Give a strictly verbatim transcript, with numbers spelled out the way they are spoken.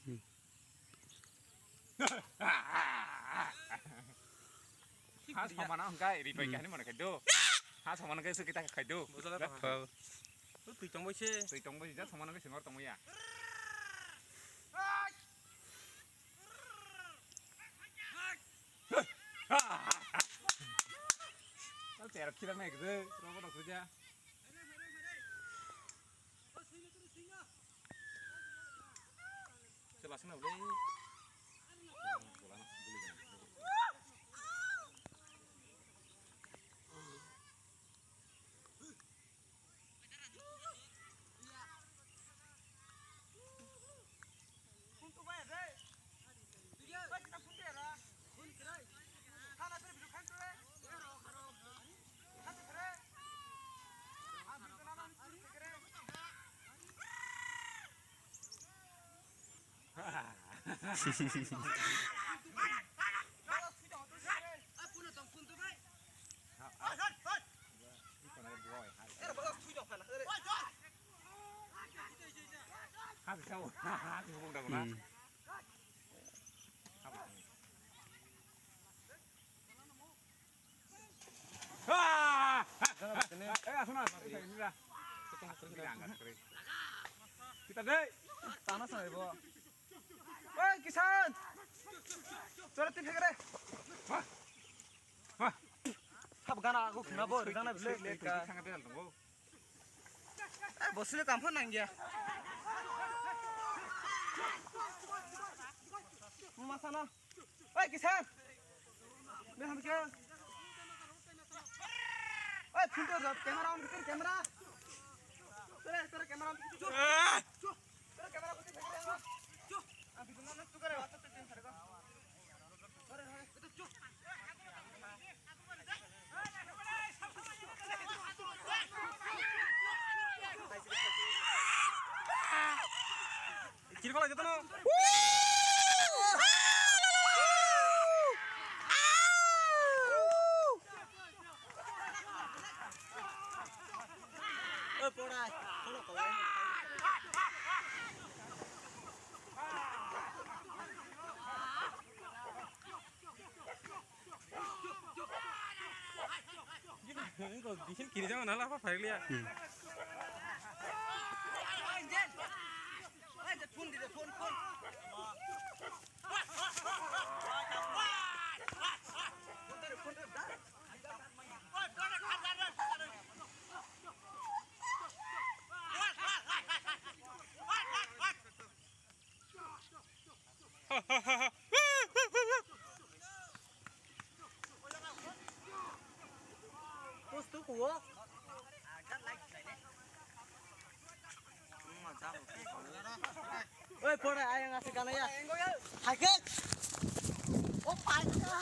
Hmm. Ha samana hwnkhe ripai kani mane khai do. Ha samana hwnkhe swkita khai do. Bujala tong. Twi tongbai se. Twi tongbai se, ja samana hwnkhe sengor tongbai ya. Tal tera khilang nai gede, robo dok ja. Chela sina ulai. Hmm. Ah! Eh, asuna, asuna, asuna. Kita deh. Tanah sana, Ibu. Oi, Kisan. Coba tim segera. Wah. Wah. Sab gana aku kena bo, rijang na bile. Sangat dia tunggu. Eh, bosile kampung nang ya. Mama sana. Oi, Kisan! Be ham kya? Oi, phone to camera on kar, camera. Tere, tere camera on. Tere camera on. Abhi tumhara na tu kare, WhatsApp pe send karega. Chiri kola jotono. Oi, pora. Bisil kiri jama nala apa fail ya. Hmm. Pustu kuwok. Oi, pore ayang asik kana ya. Hake. Oh, paita.